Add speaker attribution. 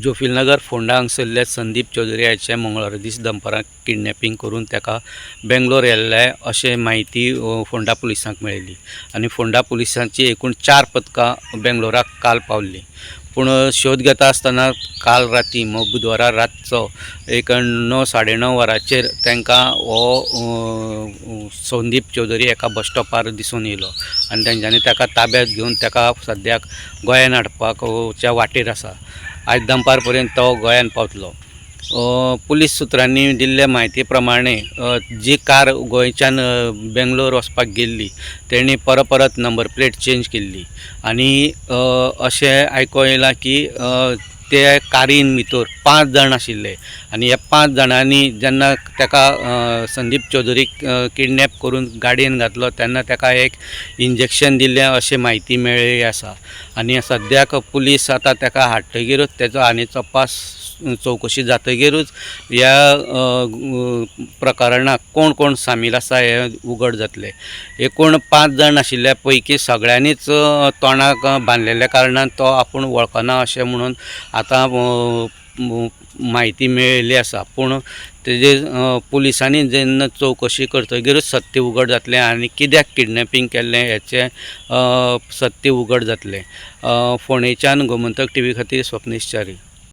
Speaker 1: जोफिलनगर फोंडा हांगसरल्या संदीप चौधरी हाचें मंगळारा दीस दनपारां किडनॅपिंग करून ताका बेंगलोर व्हेल्ले अशें म्हायती फोंडा पुलिसांक मेळिल्ली आनी फोंडा पुलिसांची एकूण 4 पथकां बेंगलोराक काल पावल्लीं. पूण शोध घेता आसतना काल राती बुधवारा रातचो एक 9 साडे 9 वरांचेर तांकां हो संदीप चौधरी एका बस स्टॉपार दिसून येयलो आनी तेंच्यांनी ताका ताब्यांत घेवन ताका सद्याक गोंयान हाडपाच्या वाटेर आसा. आयज दनपार पर्यंत तो गोंयान पावतलो. पुलीस सुत्रांनी दिल्ले म्हायती प्रमाणे जी कार गोंयच्यान बेंगलोर वचपाक गेल्ली तेणी परत परत नंबर प्लेट चेंज केल्ली आनी अशें आयको येयलां की ते कारीन भितर 5 जाण आशिल्ले आनी ह्या 5 जाणांनी जेन्ना ताका संदीप चौधरीक किडनॅप करून गाडयेन घातलो तेन्ना ताका एक इंजेक्शन दिल्लें अशें म्हायती मेळिल्ली आसा आनी सद्याक पुलीस आतां ताका हाडटगीरूच तेजो आनी तपास चवकशी जातगीरूच ह्या प्रकरणाक कोण कोण सामील आसा हें उघड जातलें. एकूण 5 जाण आशिल्ल्या पैकी सगळ्यांनीच तोंडाक बांदलेल्या कारणान तो आपूण वळखना अशें म्हणून आतां म्हायती मेळिल्ली आसा. पूण तेजे पुलिसांनी जेन्ना चवकशी करतगीरूच सत्य उघड जातलें आनी कित्याक किडनॅपिंग केल्लें हेचें सत्य उघड जातलें. फोंडेच्यान गोमंतक टीव्ही खातीर स्वप्नेश च्यारी.